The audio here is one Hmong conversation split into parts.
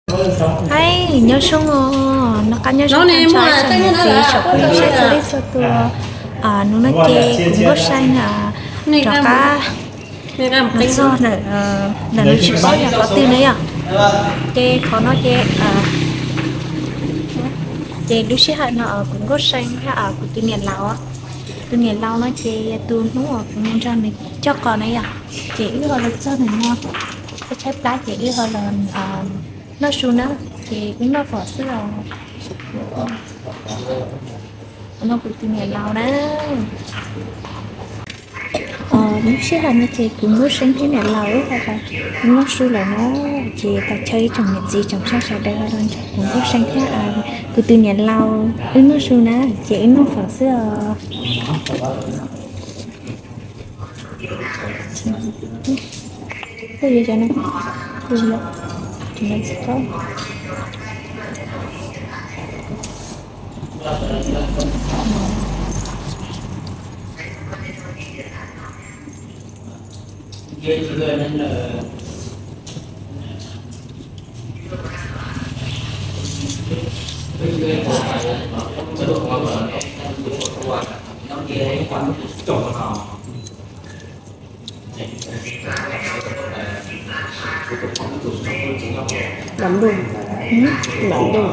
Hais nyob zoo os, noj qab nyob zoo tag nrho ib tsoom niam txiv tsoom phooj ywg sawv daws txhua leej txhua tus. Hnub no ces kuv Nkauj See rov qab los txog ntawm, ntawm no tsis paub yog qhov twg na yom. Ces qhov no ces, ces lub sij hawm no kuv Nkauj See thiab kuv tus niam laus, tus niam laus no ces yog tus hnub uas kuv mus nrog nws cog qos na yom. Ces wb ho los txog ntawm no, tshaib tshaib plab ces wb ho los noj su na, ces wb noj fom xwb os. No kuv tus niam laus na. Lub sij hawm no ces kuv Nkauj See thiab niam laus wb ho los noj su lawm na. Ces thov caw ib tsoom niam txiv tsoom phooj ywg sawv daws ho los nrog kuv Nkauj See thiab kuv tus niam laus wb noj su na, ces wb noj fom xwb os. Lam ntuj, lam ntuj.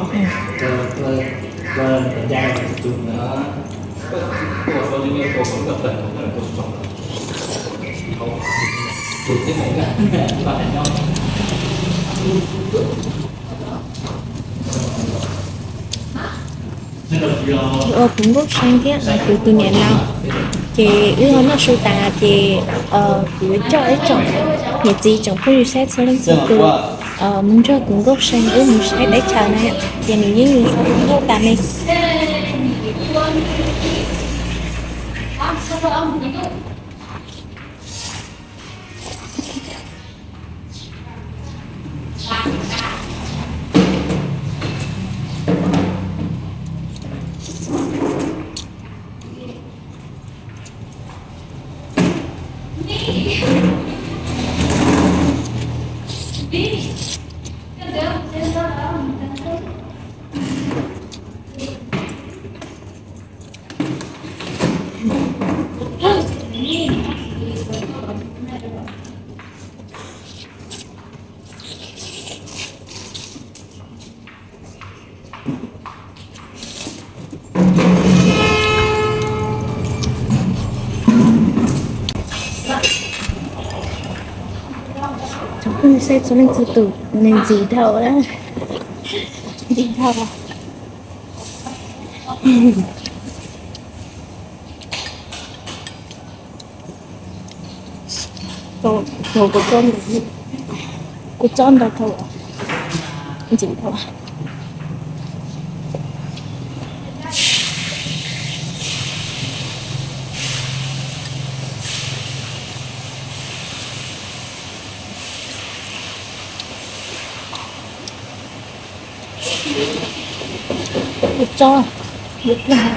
Ua kuv Nkauj See thiab kuv tus niam laus, ces wb ho noj su tas ces kuv coj ib tsoom niam txiv tsoom phooj ywg sawv daws txhua leej txhua tus mus nrog kuv Nkauj See wb mus saib teb chaws na, ces nws yeej zoo nkauj tas li. Tsoom phooj ywg sawv daws txhua leej txhua tus, nws ntxim dhau lawm, ntxim dhau. Kuv txob ntau dhau, ntxim dhau. Kuv txob, kuv txob.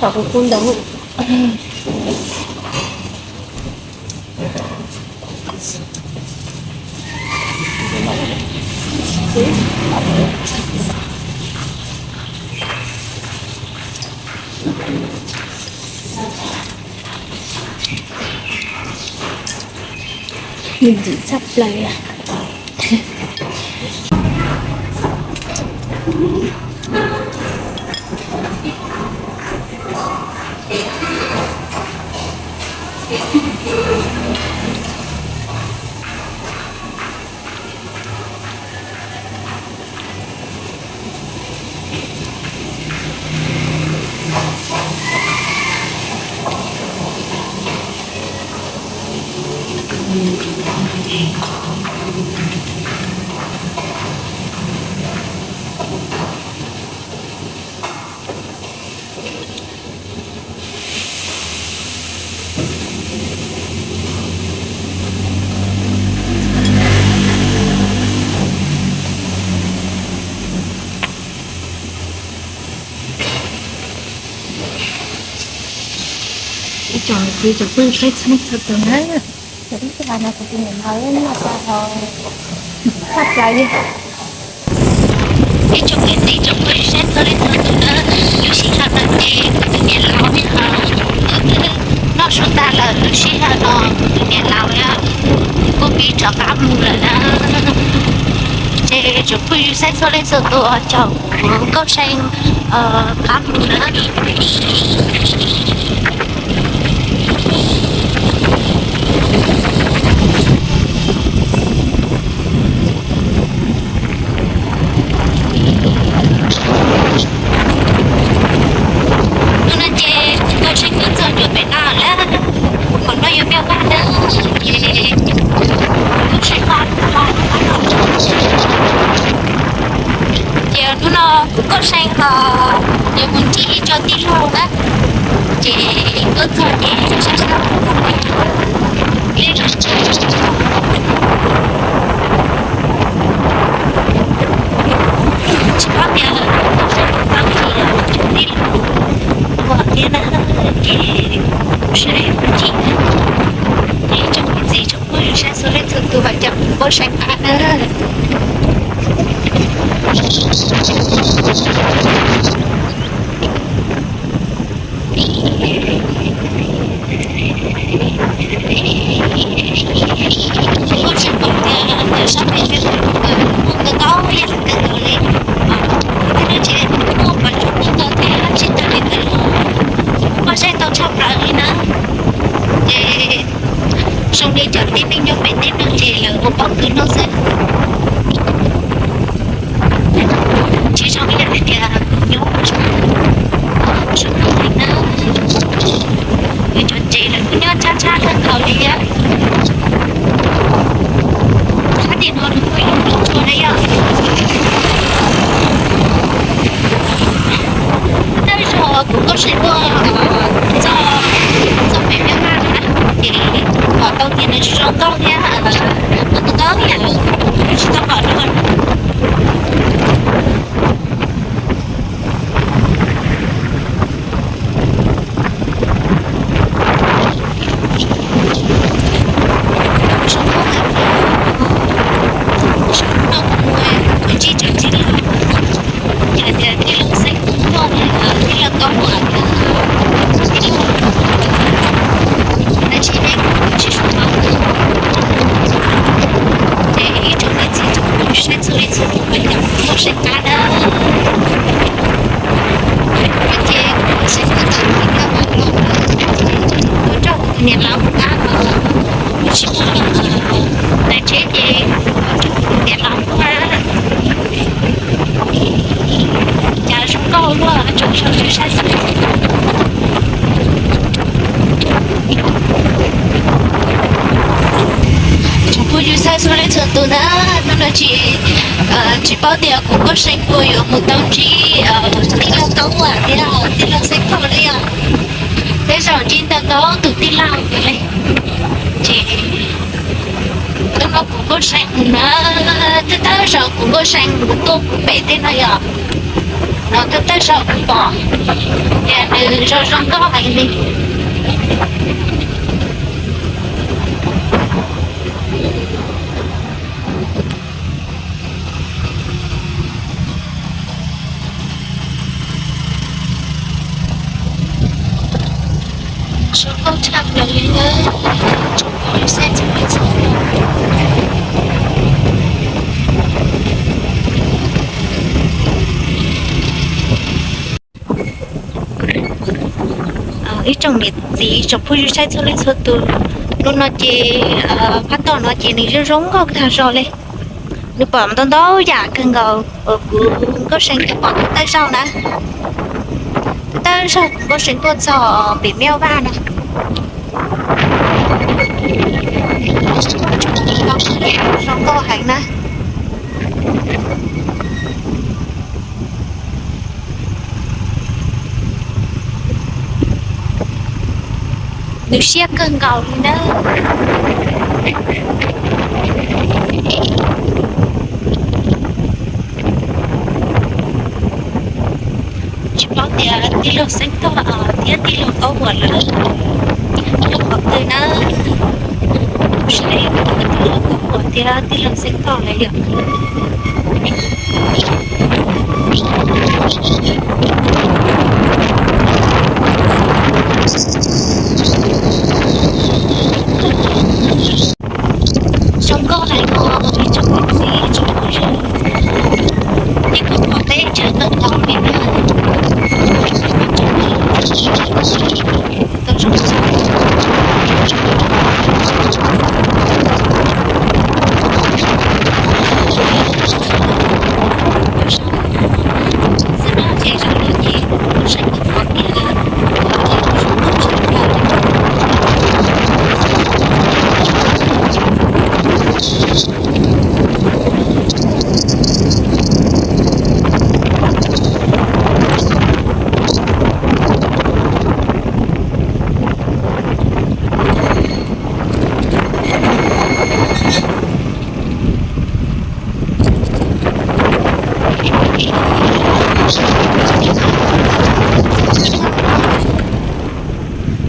Tom kuv kub ntau. Nws ntxim tshaj plaws. Ib tsoom niam txiv tsoom phooj ywg saib txhua leej txhua tus na, ib tug hais no kuv tus niam laus noj tag hauv tshaj plaws li. Ib tsoom niam txiv tsoom phooj ywg saib txhua leej txhua tus na, lub sij hawm no ces kuv tus niam laus noj su tag lawm, lub sij hawm no kuv tus niam laus kuj pib rov qab mus lawm na. Ces tsoom phooj ywg saib txhua leej txhua tus, caum kuv Nkauj See qab mus na. Hnub no ces Nkauj See tuaj txog ntua pem no lawm, qhov no yog Mej Vaj na, ces Nkauj See ces hnub no kuv Nkauj See ho yuav mus ntsib ib co tij laug na, ces tuaj txog ces sab sab tsis paub tias tij laug ua thiab na, ces kuv saib kuv ntsib ces tsoom niam txiv tsoom phooj ywg saib txhua leej txhua tus, vam cov kuv Nkauj See qab na. Nkauj See pom tias sab pem peb mus ntau ntau yam kawg nkaus li, tej no ces muaj pas tsuas muaj ntau thiab tsis tas li ntawd, muaj saib tau tshaj plaws li na. Ces zoo li cov tib neeg nyob pem tej no ces lawv ua pob kws noj xwb. Tsis zoo ib yam li tias kuv nyob zoo li na, kuv cov tsev lawv kuj nyob tshab tshab kawg nkaus li thiab. Sab tim no nws kuj yuav tsuag na yom. Tej zaum kuv Nkauj See tuaj txog pem Mej Vaj na, ces pom tau tias nws tsis zoo nkauj thiab, muaj ntau ntau yam tsis tau pom dua. Tij laug Xeeb Koob, tij laug Koob, tij laug, tsis, tsis su tau. Ces ib tsoom niam txiv tsoom phooj ywg saib txhua leej txhua tus, Nkauj See qab na. Ces Nkauj See tuaj txog tim no, ua rau kuv tus niam laus qab, kuv tsis pub los daim tsheb ces ua rau kuv tus niam laus qab. Cas zoo nkauj luaj, tsoom saib, saib xwb. Tsoom phooj ywg saib txhua leej txhua tus na, hnub no tsis, tsis paub tias kuv Nkauj See puas yuav mus tau ntsib tij laug Toob thiab tij laug Xeeb Koob li os. Tej zaum ntsib ntau ntau tus tij laug li. Ces hnub no kuv Nkauj See na, tej, tej zaum kuv Nkauj See mus tuaj pem tej no yom, no tej, tej zaum kuv pom tias nws zoo zoo nkauj heev li. Zoo nkauj tshaj plaws li na. Ib tsoom niam txiv tsoom phooj ywg saib txhua leej txhua tus, hnub no ces phab tom no ces nws zoo zoo nkauj tag zog li. Nws pom ntau ntau yam kawg nkaus uas kuv Nkauj See twb pom tej zaug na. Tej zaug kuv Nkauj See tuaj txog pem Mej Vaj no. Zoo nkauj heev na. Nws siab kawg nkaus li na. Tsis paub tias tij laug Xeeb Toj thiab tij laug Taub Huam lawv nyob qhov twg na. Tab sis tij laug Taub Huam thiab tij laug Xeeb Toj lawv yog zoo nkauj heev os ib tsoom niam txiv tsoom phooj ywg. Ces kuv pom peb tsev neeg tau li na.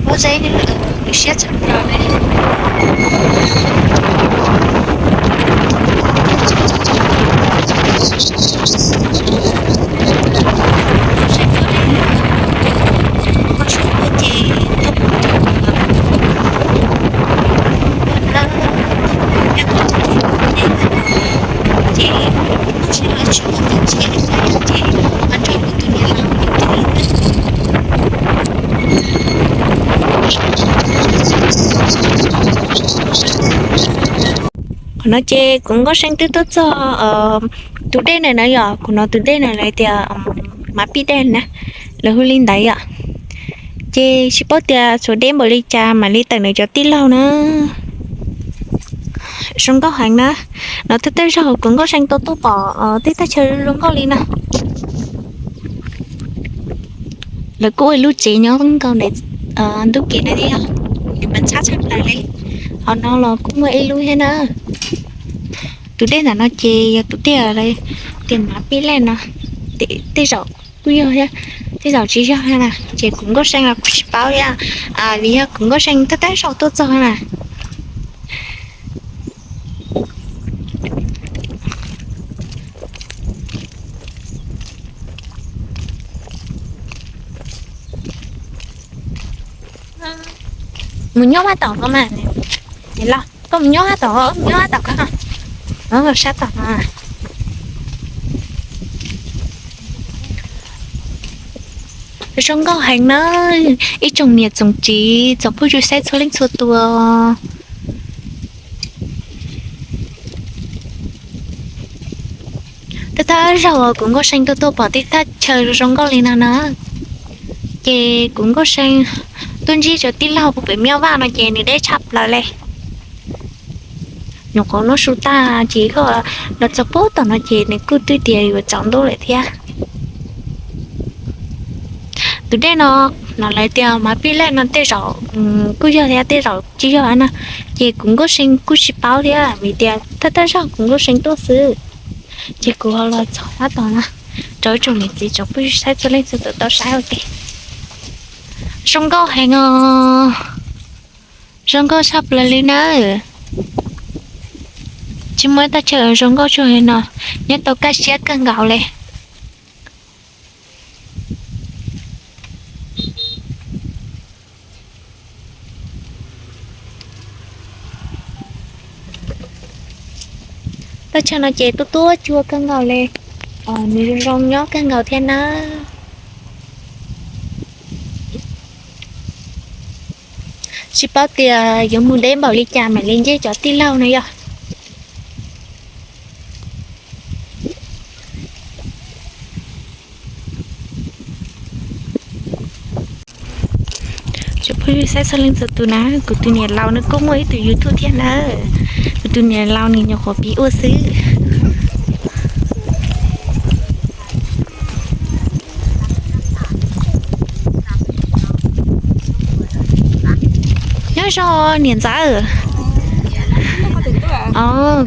Pob zeb siab tshaj plaws li. Qhov no ces kuv Nkauj See twb tuaj txog tus dej na no yom, kuv hnov tus dej no lawv tias Mav Pij dej na, lawv hu li ntawd yom. Ces tsis paub tias tshuav deb npaum li cas mam li tawm nws cov tij laug na. Zoo nkauj heev na, no thawj thawj zaug kuv Nkauj See tau tuaj pom tej thaj chaw zoo nkauj li no. Lawv kuj ua lub tsev nyob nkaus ntawm ntug kev na thiab, nws mas ntxhab tshaj plaws li. Hauv no los kuj muaj ib lub thiab na. Tus dej ntawm no ces yog tus dej tias Mav Pij dej no, tej zaum kuj yog thiab, tej zaum tsis yog thiab na, ces kuv Nkauj See los kuv tsis paub thiab, vim yog kuv Nkauj See thawj thawj zaug tuaj txog na. Mus nyob hab tom no mas, los koj mus nyob hab tom, mus nyob hab tom ko, sab tom no. Zoo nkauj heev na, ib tsoom niam tsoom txiv tsoom phooj ywg saib txhua leej txhua tus. Thawj thawj zaug kuv Nkauj See tuaj tuaj pom tej thaj chaw zoo nkauj li no na, ces kuv Nkauj See tuaj ntsib cov tij laug puag pem Maj Vaj no ces nws deb tshaj plaws li. Nyuam qhuav noj su tag ces los txog puag tom no ces nws kuj twb tias yuav tsaus ntuj lawm thiab. Tus dej no, no lawv tias Mav Pij dej no tej zaum kuj yog thiab tej zaum tsis yog na, ces kuv Nkauj See kuj tsis paub thiab vim tias thawj thawj zaug kuv Nkauj See tuaj xwb. Ces kuv ho los txog sab tom no rau ib tsoom niam txiv tsoom phooj ywg saib txhua leej txhua tus tau saib ua ke. Zoo nkauj heev os, zoo nkauj tshaj plaws li nawb. Tsis muaj ib thaj chaw zoo nkauj tshaj li no, nyob tau kaj siab kawg nkaus li. Thaj chaw no ces tuaj tuaj cuag kawg nkaus li, nws zoo nyob kawg nkaus thiab na. Tsis paub tias yuav mus deb npaum li cas mam li ntsib cov tij laug no yog. Tsis Phooj ywg saib txhua leej txhua tus na, kuv tus niam laus nws kuj muaj ib tug YouTube thiab na. Kuv tus niam laus nws nyuam qhuav piv ua xwb. Nyob zoo niam ntxawm.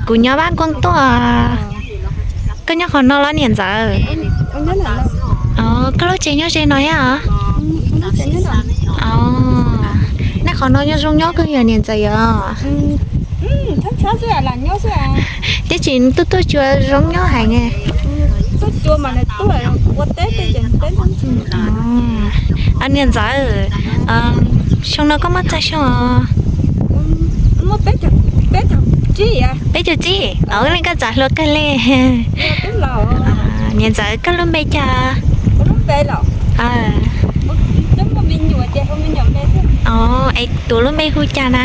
Kuv nyob Vaj Kooj tuaj. Koj nyob qhov no los niam ntxawm? Koj lub tsev nyob ze no thiab os? Nej qhov no nyob zoo nyob kawg yog niam ntxawm yom? Twb tsis tuaj tuaj cuag zoo nyob heev. Niam ntxawm, xyoo no koj muaj txog xyoo os? Peb caug tsib. Ua li koj txav hluas kawg li. Niam ntxawm koj lub npe cas? Es tus lub npe hu cas na?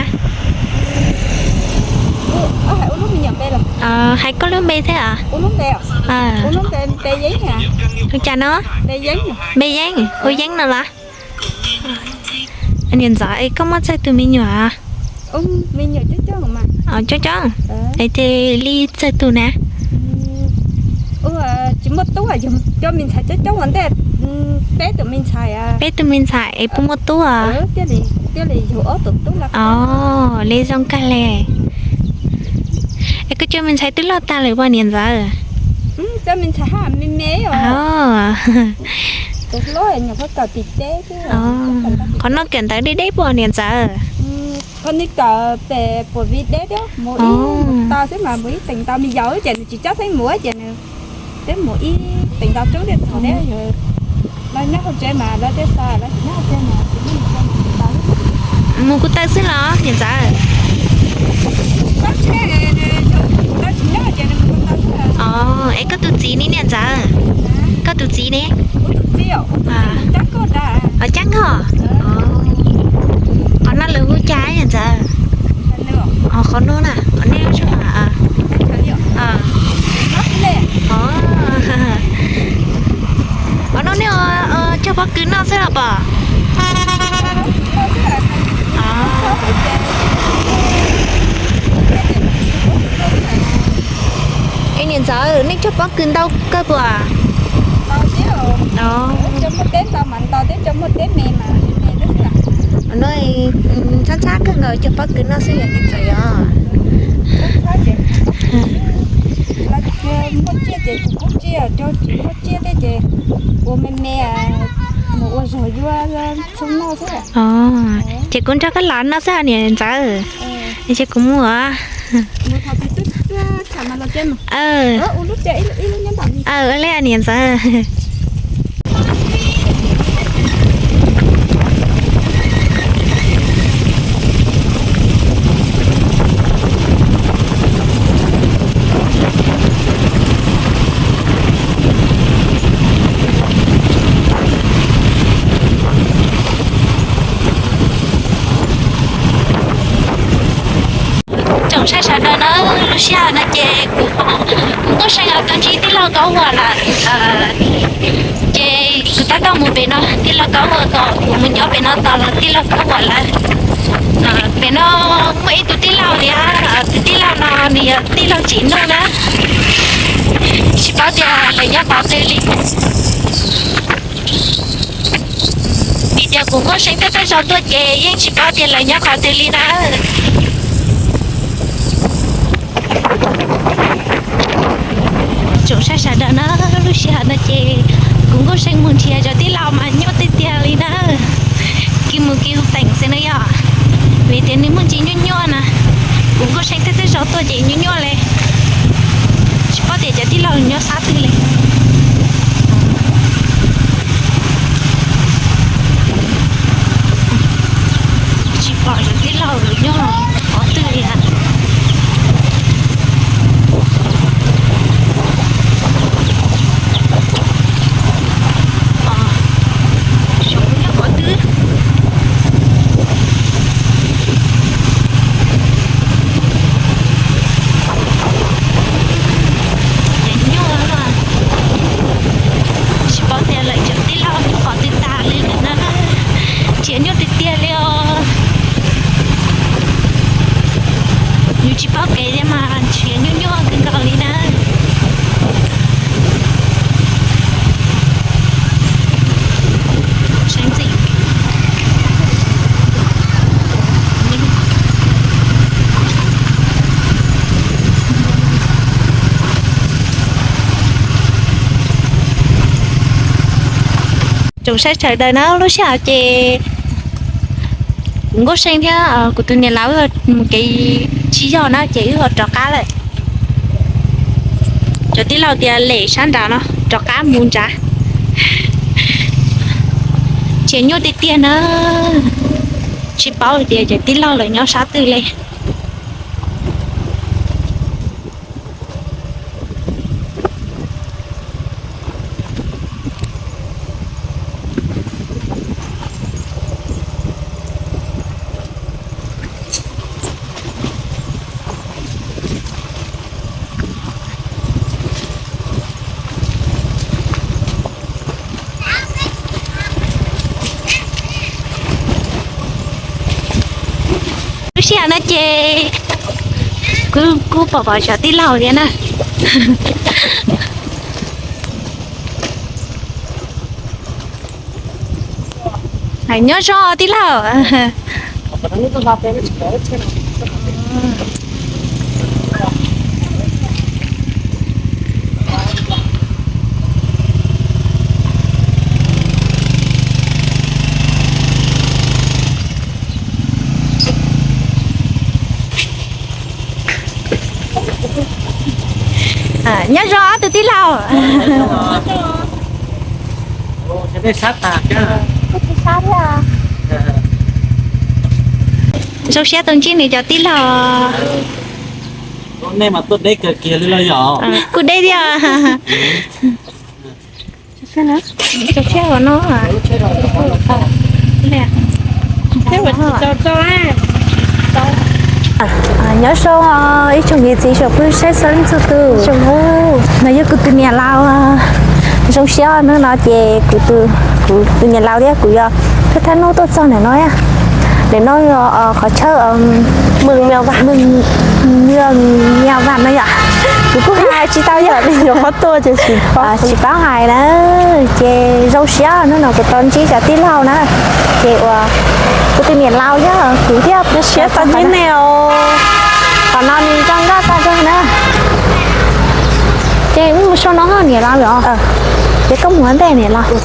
Hais koj lub npe thiab os. Hu cas no? Npe Yeeb, hu Yeeb no los? Niam ntxawm es koj muaj txog tus me nyuam? Coob coob. Es ces li txog tus na? Peb tus me ntxhais es puas muaj tub? Li zoo kawg li. Es koj cov me ntxhais twb loj tag lawm puas niam ntxawm? Qhov no kawm ntawv deb deb puas niam ntxawm? Mus kuv taw xwb los niam ntxawm? Es koj tus txiv ne niam ntxawm? Koj tus txiv ne? Cab nkoj. Qhov no lawv hu cas niam ntxawm? Qhov no na, qhov nej tsuas. Qhov no nej cog pob kws noj xwb los pom? Es niam ntxawm, nej cog pob kws ntau kawg puas? No txhab txhab kawg nkaus cog pob kws noj xwb yog niam ntxawm yog? Ces kuv nrog koj los noj xwb niam ntxawm. Ces kuv mus. Li niam ntxawm. Tsoom saib sawv daws na, lub sij hawm no ces kuv, kuv Nkauj See tau ntsib tij laug Kaub Huas lawm, ces kuv tab tom mus pem no, tij laug Kaub Huas kom kuv mus nyob pem no tos tij laug Kaub Huas lawm. Pem no muaj ib tug tij laug thiab, tus tij laug no nws yog tij laug Tsim Nuj na, tsis paub tias lawv nyob qhov twg li. Vim tias kuv Nkauj See tej tej zaum tuaj ces yeej tsis paub tias lawv nyob qhov twg li na. Tsoom saib sawv daws na, lub sij hawm no ces kuv Nkauj See mus nrhiav cov tij laug mas nyuaj tiag tiag li na. Kis mus kis teem xwb na yom, vim tias nws muaj ntsis nyuaj nyuaj na. Kuv Nkauj See tej tej zaum tuaj ces nyuaj nyuaj li, tsis paub tias cov tij laug nyob sab twg li. Tsis pom cov tij laug nyob qhov twg li. Nyob qhov twg? Ces nyuaj, tsis paub tias lawv cov tij laug nyob qhov twg tas li lawm na. Ces nyuaj tiag tiag li os. Yus tsis paub kev thiab mas nrhiav nyuaj nyuaj kawg nkaus li na. Tsoom saib sawv daws na, lub sij hawm ces kuv Nkauj See thiab kuv tus niam laus wb mus kev tsis yog na ces wb ho rov qab lawm. Cov tij laug tias lem sab nrad no rov qab mus nrad. Ces nyuaj tiag tiag na, tsis paub tias cov tij laug lawv nyob sab twg li. Lub sij hawm no ces kuv kuj pom pom cov tij laug thiab na. Nyob zoo tij laug. Nyob zoo ob tug tij laug. Zoo siab tau ntsib nws cov tij laug. Kuj deb thiab. Nyob zoo ib tsoom niam txiv tsoom phooj ywg saib txhua leej txhua tus. No yog kuv tus niam laus. Zoo siab hnub no ces kuv, kuv tus niam laus thiab kuv yog thawj thawj hnub tuaj txog ntawm no. Ntawm no yog qhov chaw Mws Mia Vam no yom. Kuv kuj hais tsis tau yom, tsis paub hais na. Ces zoo siab hnub no kuv tau ntsib cov tij laug na. Ces uas kuv tus niam laus yog kuv thiab siab tau ntsib nej os. Qhov no nws zoo nkauj tag zog na. Ces wb mus sau no niam laus yom. Ces koj mus ua ntej niam laus.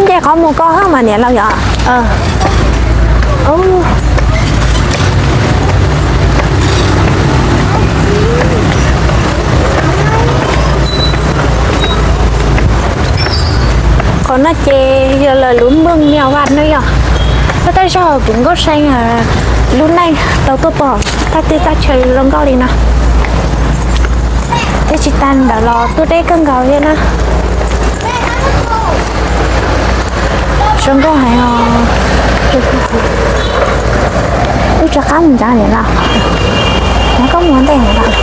Nce qhov mus ko hab mas niam laus yom. Qhov no ces yog lawv lub Mws Mia Vam no yom. Tab sis kuv Nkauj See lub neej tau tuaj pom thaj twg thaj chaw zoo nkauj li no. Thiab tsis tas ntawd los tuaj deb kawg nkaus thiab na. Zoo nkauj heev os. Wb rov qab mus nrad niam laus. Nov koj mus ua ntej niam laus.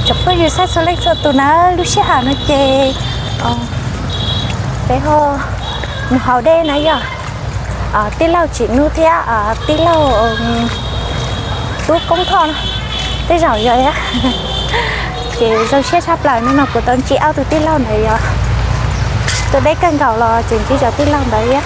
Tsoom phooj ywg saib txhua leej txhua tus na, lub sij hawm no ces peb ho mus haus dej na yom. Tij laug Tsim Nuj thiab tij laug Tub Koob Thoj no, tej zaum yog thiab. Ces zoo siab tshaj plaws no kuv tau ntsib ob tug tij laug ntawd yog tuaj deb kawg nkaus los tseem ntsib cov tij laug ntawd thiab.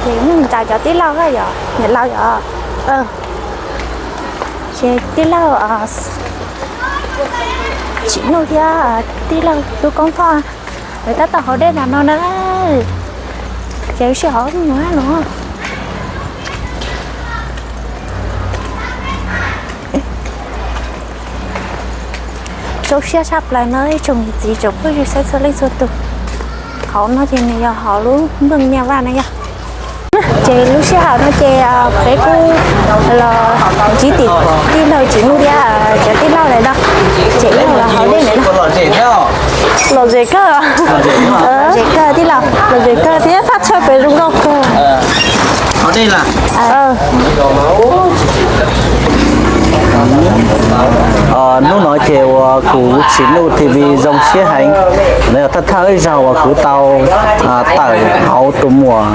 Ces ntawm cov tij laug yom, niam laus yom. Ces tij laug Tsim Nuj thiab tij laug Tub Koob Thoj, lawv tab tom haus dej ntawm no na. Ces lub sij hawm no zoo siab tshaj plaws no ib tsoom niam txiv tsoom phooj ywg saib txhua leej txhua tus. Hauv no ces nws yog hauv lub Mws Mia Vam na yom. Ces lub sij hawm no ces peb kuj los Tsis tim tij laug Tsim Nuj thiab cov tij laug lawm no, ces ib los haus dej ntawm no. Lom zem kawg, lom zem kawg tij laug, lom zem kawg thiab thaj chaw pem zoo nkauj kawg. Hnub no ces uas kuv Tsim Nuj T V zoo siab heev. No yog thawj thawj ib zaug uas kuv tau tawm hauv tus muam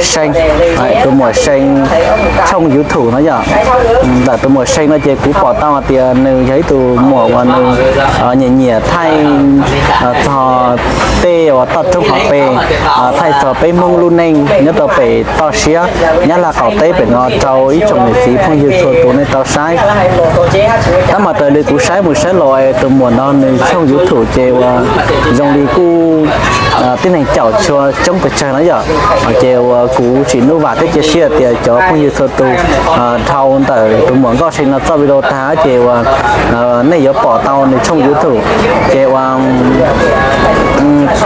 See, tus muam See tshooj YouTube no yom. Ntawm tus muam See no ces kuv pom tau hais tias nws yog ib tug muam uas nws nyiam nyiam thaij txog tej uas toj roob hauv pes, thaij txog peb Hmoob lub neej nyob rau pem toj siab Nyab Laj qaum teb pem no rau ib tsoom niam txiv phooj ywg txhua tus nej tau saib. Tab mas raws li kuv saib mus saib los tus muam no nws tshooj YouTube ces uas zoo li kuj tib neeg caum tshua coob pes tsawg no yom. Ces uas kuv Tsim Nuj vam thiab cia siab tias cov phooj ywg txhua tus dhau ntawm tus muam Nkauj See no txoj video tag ces uas nej yuav pom tau nws tshooj YouTube. Ces uas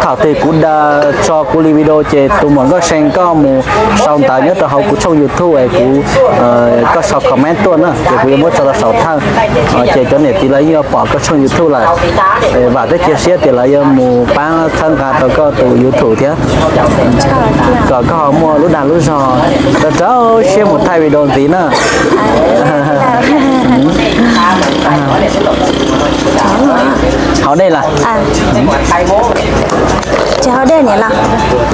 thaum twg kuv tso kuv li video ces tus muam Nkauj See koj mus sau ntawv nyob rau hauv kuv tshooj YouTube es kuv, koj sau comment tuaj na ces kuv yuav muab tso rau saum thawj. Ces cov niam txiv lawv yeej yuav pom koj tshooj YouTube lawm. Vam thiab cia siab tias lawv yuav mus pab txhawb nqa rau koj tus YouTube thiab, kom koj ho muaj lub dag lub zog rau rau siab mus thaij video ntxiv na. Haus dej lawm? Tsis haus dej niam los,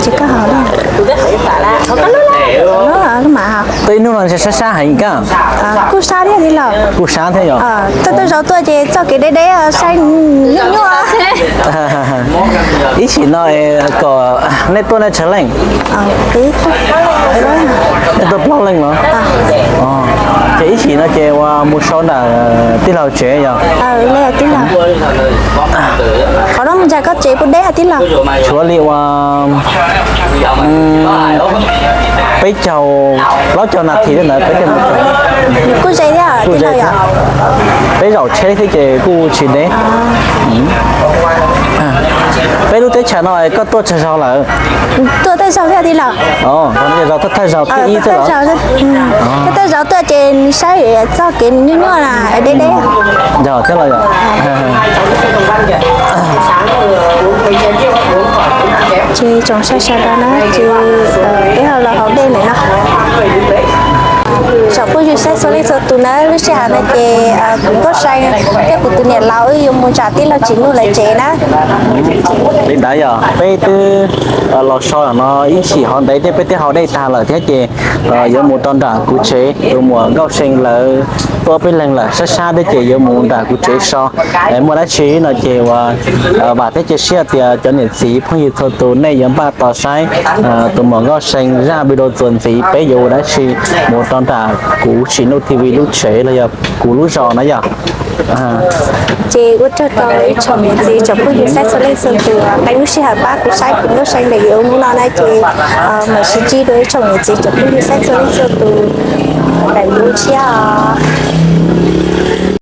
tsis koj haus dej. Tuaj ib hnub no sab sab heev koj. Kuj sab thiab tij laug. Kuj sab thiab yom. Tuaj tej zaum tuaj ces txoj kev deb deb saib nyuaj nyuaj. Ib chim no kom nej tuaj nej tsawg leej? Nej tuaj plaub leej los? Ces ib chim no ces uas mus so ntawm tij laug tsev yom? Qhov no mus ntawm koj tsev puas deb tij laug? Tshuav li uas peb caug, plaub caug nas this ntawd peb thiaj mus txog. Kuj ze thiab, kuj ze thiab. Peb zaum tsheb thiab ces kuj tsis deb. Peb lub teb chaws no koj tuaj tsawg zaug lawm? Tuaj thawj zaug thiab tij laug. Zaug thawj zaug thib ib xwb los? Tuaj thawj zaug tuaj ces saib txoj kev nyuaj nyuaj na, deb deb. Yog thiab los yom. Ces tsoom saib sawv daws na, ces peb ho los haus dej lawm no. Tsoom phooj ywg saib txhua leej txhua tus na, lub sij hawm no ces kuv Nkauj See thiab kuv tus niam laus wb yuav mus nram tij laug Tsim Nuj lawv tsev na. Li ntawd yog peb twb los so no ib chim hov ntev thiab peb twb haus dej tag lawm thiab ces yuav mus rau nram kuv tsev, tus muam Nkauj See lawv tuaj peb leeg lawm sab sab thiab ces yuav mus nram kuv tsev so. Muaj dab tsi no ces uas vam thiab cia siab tias cov niam txiv phooj ywg txhua tus nej yuav npaj tos saib tus muam Nkauj See zaj video txuas ntxiv peb yuav ua dab tsi mus rau nram kuv Tsim Nuj T V lub tsev los yog kuv lub zos na yom. Ces ua tsaug rau ib tsoom niam txiv tsoom phooj ywg saib txhua leej txhua tus, qee lub sij hawm pab kuv saib kuv Nkauj See daim video hnub no na ces mam sib ntsib dua ib tsoom niam txiv tsoom phooj ywg saib txhua leej txhua tus daim video tshiab os.